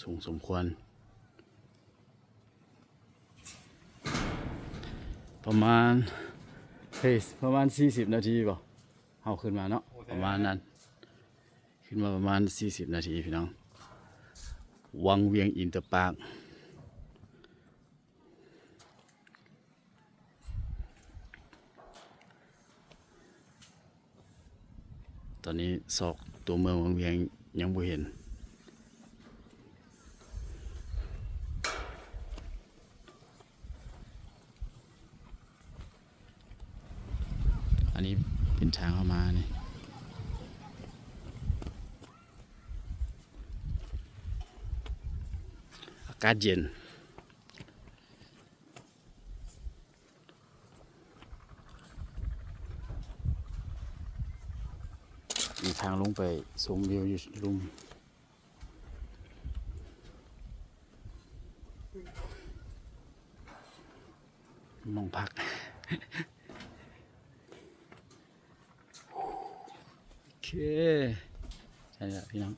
ສູງສົມຄວນ ປະມານ ເຮີ້ຍ ປະມານສີ່ສິບນາທີບໍ ເຮົາຂຶ້ນມາເນາະ ປະມານນັ້ນ ຂຶ້ນມາປະມານສີ່ສິບນາທີພີ່ນ້ອງ ວັງວຽງອິນເຕີປາກ. ຕອນນີ້ຊອກຕົວເມືອງວັງວຽງຍັງບໍ່ເຫັນ ອັນນີ້ເປັນທາງເຂົ້າມານີ້ ອາກາດເຢັນ. ມີທາງລົງໄປຊົມວິວຢູ່ລຸ່ມ ໝ່ອງພັກ ໂອເຄ ໃຊ່ລະພີ່ນ້ອງ.